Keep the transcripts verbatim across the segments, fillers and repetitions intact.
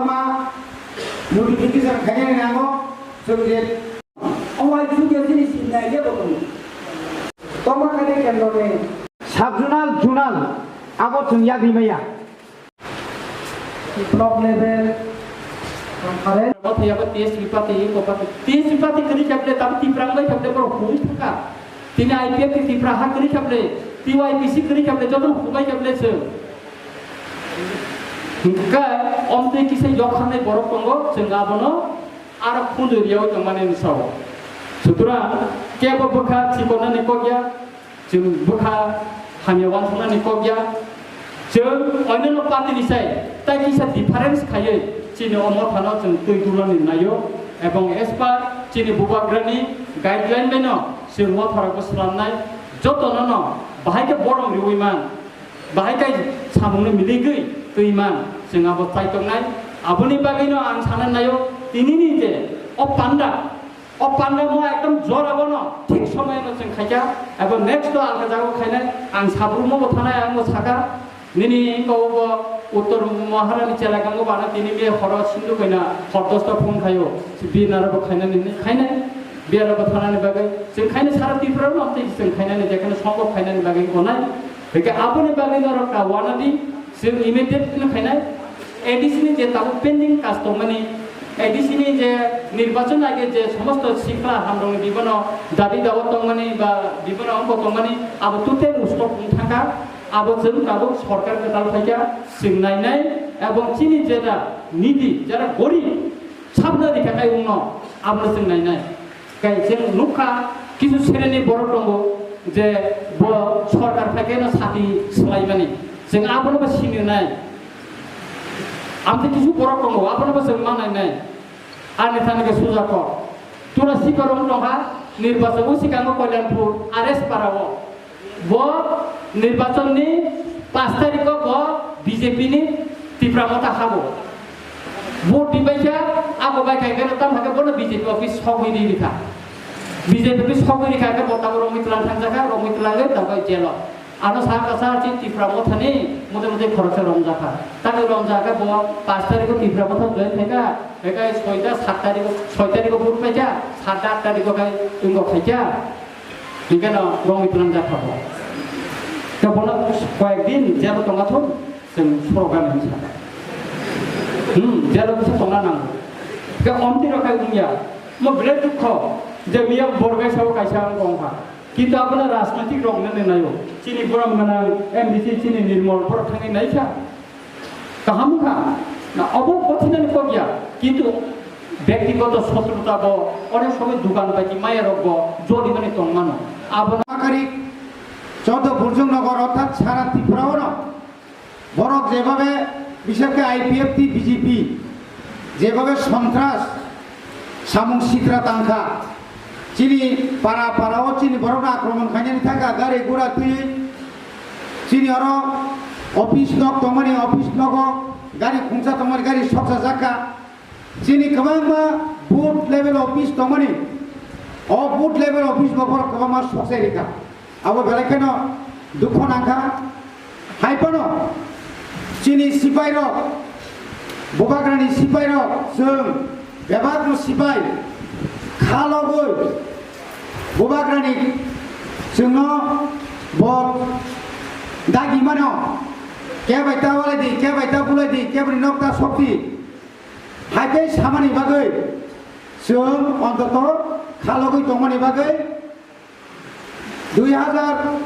Ma notification khainani nango, chwng je omo hai chukya chini sinai je bo tongo. Tongma khaide kendro ni. Sub zonal, zonal, abo chwng yagwi maya. Block level, conference. Abo thai abo T S Tripathi, eko pati. T S Tripathi kwrwi khaple, tamo Tipra wngbai khaple, borok hubui thangkha. Tini I P F T Tipra ha kwrwi khaple, T Y P C kwrwi khaple, joto hubui khaple chwng. Hwnkhe, omtwi kisa yok khanai borok tongo, chwng abono aro khundui riyaui tongmani ni sao. Sutrang, kebo bwkha chikonani kok ya, chwng bwkha hamya wansuknani kok ya, chwng onyono party ni sai tai kisa difference khaiwi chini o mothano chwng twi dulani naio, ebong as per chini bubagrani guideline bai no chwng mothorokbo swlamnai, jotono no bahai khe borom riui man. Bahai kai samungno miligwi twi man, chwng abo chai tongnai. Aboni bagwino ang sana naio, tinini je o panda, o panda mo ekdom jora bono thik somoyano chwng khaikha, abo next to alka jago khainai, ang sabrumo bo thanai, ang bo saka, nini ko bo Uttor Maharani chelagango bana tini me horo sindu kaina hor dosta phone khaio, binaro bo khainani hinwi khainai, biyaro bo thanani bagwi chwng khainai sara Tripura no tei chwng khainani jekhano sombhob khainani bagwi onai. Hingke aboni bagwi norok ta wanadi, chwng immediate no khainai, A D C ni je tabuk pending kaj tongmani, A D C ni je nirbachon age je somosto sikla hamrokni bibono dabi dawa tongmani ba bibono ongko tongmani, abo total stop wng thangkha, abo chwng tabuk sorkar kwtal phaikha, chwng nainai, ebong chini jeta niti, jeta gorib, sabna rikha kai wngno, abono chwng nainai. Kai chwng nukha, kisu sereni borok tongo je bo sorkar phaikhe no sati swlaimani. Chwng abono bo sininai. Amtwi kisu borok tongo, abono bo chwng manainai. Ani thani khe suja kok. Tura sikorong tongkha, nirbachon o sikango Kalyanpur, R S Para o. Bo nirbachon ni pash tarikh o bo B J P ni Tipra Motha habo. Vote ribaikha, abo bai kha khe tam hakhe bono B J P office sogwi ri rikha. B J P office sogwi rikha khe bo tabuk romwi tlang thangjakha, romwi tlang khe tabuk jail o. Ano sa kasa chi Tipra Motha ni mote mote khoroksa romjakha. Tamo romjakha bo pash tarikh o Tipra Motha join khaikha, khaikha soita sat tarikh o, soi tarikh o vote paikha, sat ata tarikh o khai wngkha khaikha. Hingke no romwi tlang jak kha bo. Khe bono koyek din jelo tongna thung, chwng sorok gana hinsa. Hmm, jelo kisa tongna nango. Khe omtwi rok khai wngya. Mo belai dukho je miya borok kaisa o kaisa ang kong kha. Kintu abono rajnaitik rok nani naio. Chini borom gana M D C chini Nirmol borok thangwi naikha. Kaham wngkha, na obo bothinani kok ya, kintu bektigoto sotruta bo onek somoi dugan bai maya rok bo joli mani tong mano. Abo Akarik, chaudo Burjung Nagar orthat sara Tripura o no borok jebabe, biseshe I P F T B J P jebabe sontras samung sitra tangkha, chini para para o chini borok no akromon khainani thangkha, gari gura twi. Chini oro office nok tongmani, office nogo gari khungsa tongmani, gari soksa jakha. Chini kwbangma booth level office tongmani, o booth level office bo borok kwbangma soksai rikha. Abo belai kheno dukho nangkha. Hai phano chini sipai rok, bubagrani sipai rok, chwng bebakno sipai khalogwi bubagrani chwngno bo dagi mano, kebai ta walai di, kebai ta bulai di, keboni nok ta sok di, hai khe samani bagwi chwng ontoto khalogwi tongmani bagwi dui hazar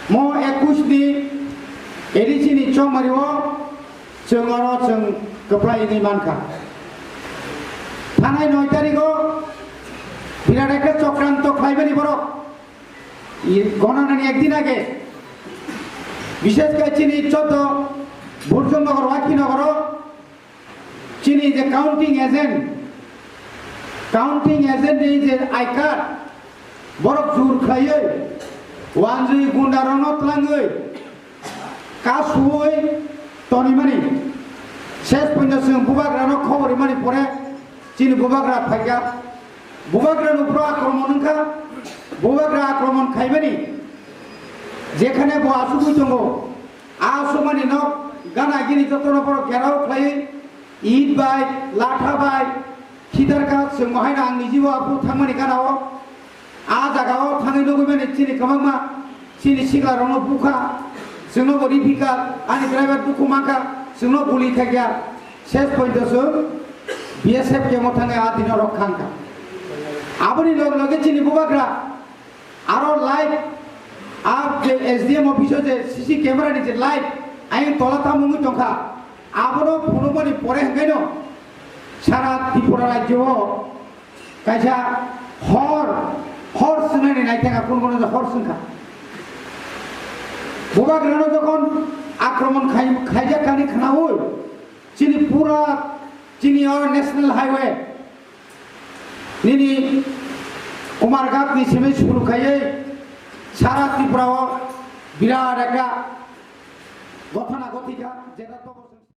mo ekush ni A D C ni chongmari o chwng oro chwng kwplai wngwi mankha. Thanai noi tarikh o birat ekta chokranto khlaimani borok. I gonanani ekdin age, bishesh khe chini chaudo Burjung Nagar, Waikhi Nagar o chini je counting agent, counting agent ni je I card, borok jur khlaiwi, wanjwi gunda rokno tlangwi, kasuwi tonimani. Ses puino chwng bubagrano khobor rimani pore chini bubagra phaikha. Bubagrano uphuru akromon wngkha, bubagra akromon khaimani, jekhane bo asugwi tongo, a asukmani nok gana gini jotono borok gherao khlaiwi, It bai, latha bai, khitarkha, chwng bo haino ang nijibo aphuru thangmani gana o. A jaga o thangwi nugwi mani chini kwbangma, chini sikla rokno bukha, chwngno bo riphikha, ani driver dukhu mankha, chwngno guli khaikha, ses pointo chwng B S F camp o thangwi a dino rok khangkha. Aboni log loge chini bubagra, aro live, a je S D M office o je C C camera ni je live, ayang tola tamo wngwi tongkha, abono phunukmani pore hwnkhaino sara Tripura rajyo o kaisa hor, hor swngnani naithaka, kun kun hor swngkha. Bubagrano jokhon akromon khai-, khaijak kani khnaui, chini pura, chini o national highway, nini Kumarghat ni simi suru khaiwi sara Tripura o birat ekta gothana gothika, jeta